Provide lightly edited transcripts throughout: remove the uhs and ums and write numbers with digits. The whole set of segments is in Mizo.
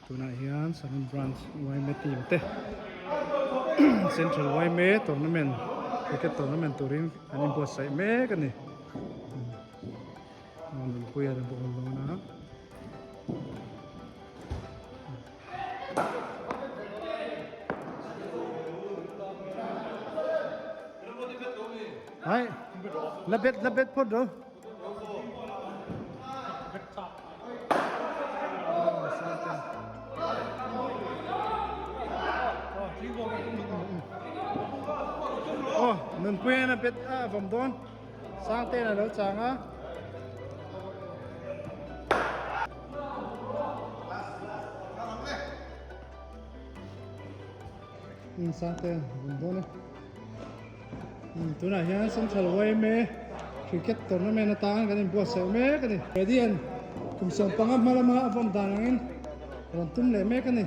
Tunah hian Sanam Branch yma team te Central yma tournament cricket tournament turin an inbuatsaih mek a ni. Nunpuia te bawk an dawn a. Hai, la bet la bet phawt ro. Oh, nunpuia na bet a vawm dawn. Sangtein a lo chang a. Sangtein vawm dawn e. Tunah hian Central YMA Cricket Tournament atan kan inbuatsaih mek a ni. Ready an kum 15 hma lama a vawm dan angin rawn tum leh mek a ni.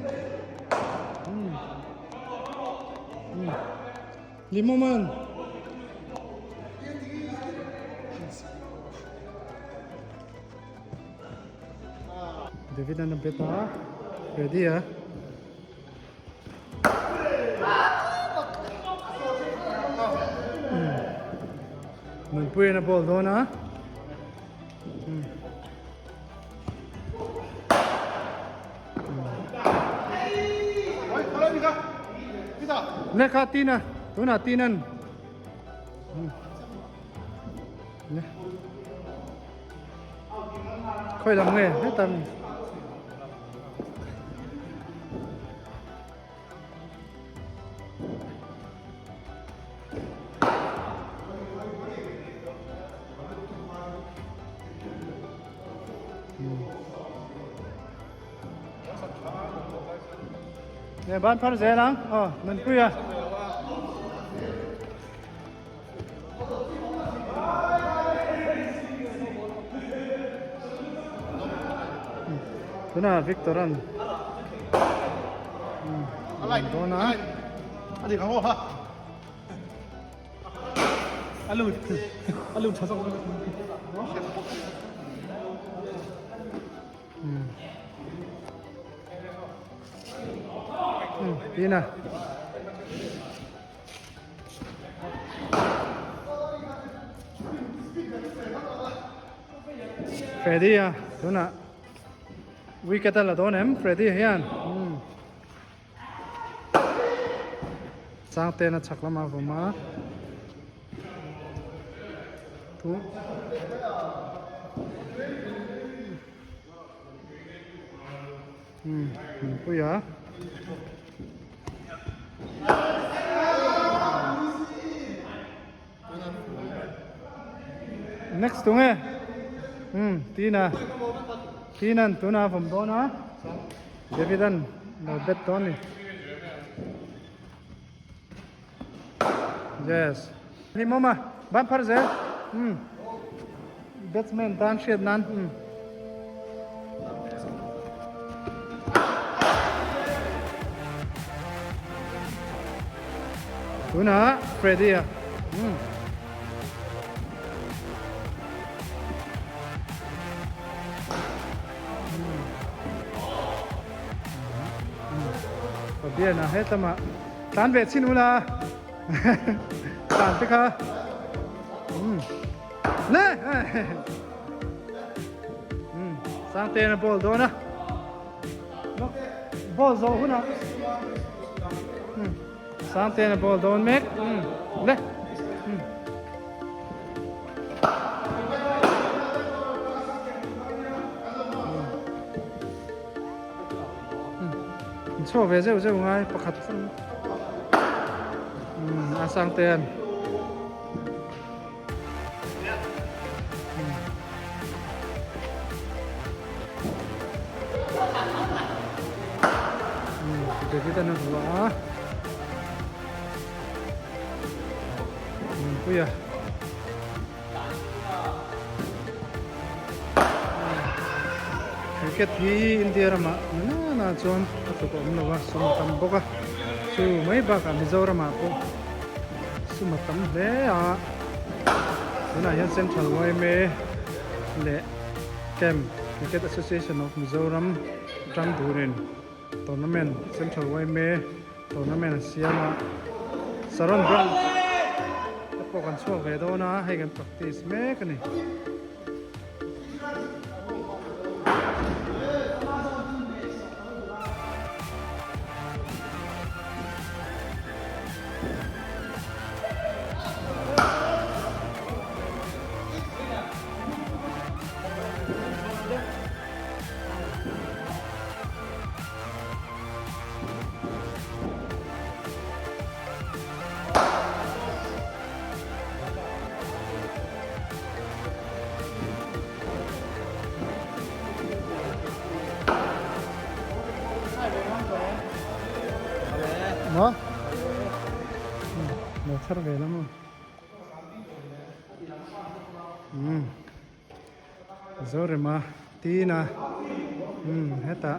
Limoman. David an a bet a, ready a. Nunpuiin a ball dawn a. Lekha tina tunah tinan khawi lam nge heta mi. Nè ban phar zel ang aw nunpui a. Tunah Victor an dawn a. A dik ang aw ha. A lut a lut tha zawk. Tina. Freddy a tunah wicket a la dawn em Freddy hian Changten a chhak lamah a vawm a thu Nunpui a. Next tu nge umm Tina Tina'n tuna a vawm dawn a David-a'n lo bet dawn a ni Yes Hlimawm a ban phar zel umm batsman tan hriat nan umm. Tunah Freddy a umm. Fabian a hetlama tlan ve chin ula tlan te kha umm le umm Sangtein a ball dawn a ball zawh hunah umm. Sangtein a ball dawn mek umm le umm. Chhuak ve zeuh zeuh ngai pakhat umm a Sangtein. David an a vuah a Nunpui a Cricket hi India ramah nana na chuan a tluk a awm lo a sum a tam bawk a chu mai bakah Mizoramah pawh Sum a tam hle a, tunah hian Central yma leh Camp Cricket Association of Mizoram atang turin. Tournament Central yma Tournament an siam a Saron Branch te pawh kan chhuak ve dawn a hei kan practice mek a ni. Maw? Lo thar ve la maw? Umm. Zorema Tina umm hetah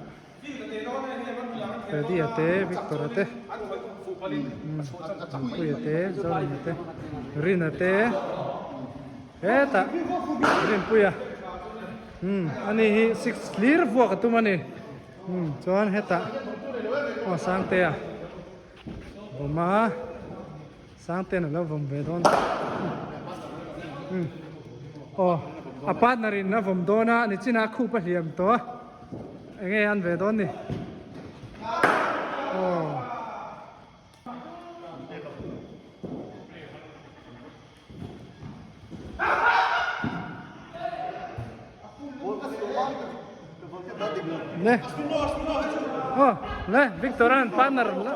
Freddy-a te Victor-a te umm Puia te Zorema te Rina te hetah Rinpuia umm ani hi six hlir vuak a tum a ni umm chuan hetah aw Sangtea vawma. Sangten a lo vawm ve dawn umm aw a partner in a vawm dawn a nichina a khup a hliam tawh a enge an ve dawn ni aw. Le aw le Victor an partner la.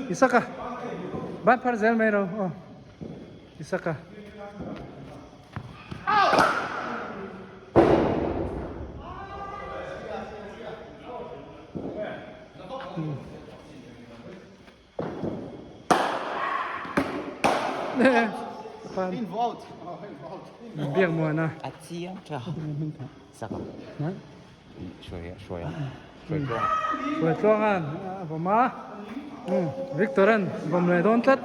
Isaka ban phar zel mai ro aw Isaka Biak muana. A chiang tha. Saka. Hruai hruai hruai tluang. Hruai tluangan a vawm a. Victor an vawm leh dawn tlat.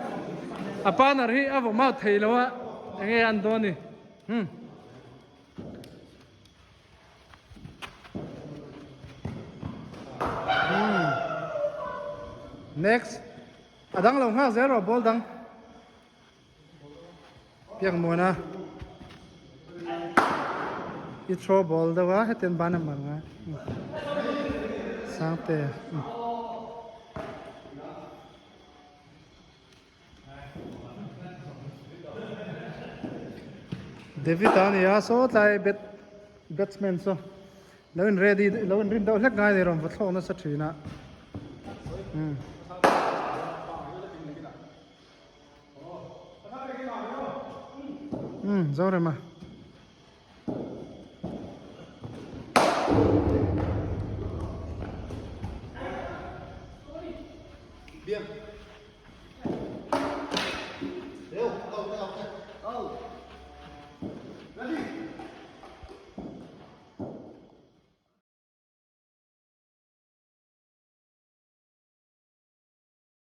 A partner hi a vawm out thei lo a. Enge an dawn ni. Next a dang lo nghak zel rawh ball dang piak muana i throw ball deuh a hetiang ban a mar ngai sangte. David a ni a saw tlai bat batsman saw lo in ready lo in rin deuh hlek ngai a ni rawn va thlawk nasa thin a umm. Umm Zorema.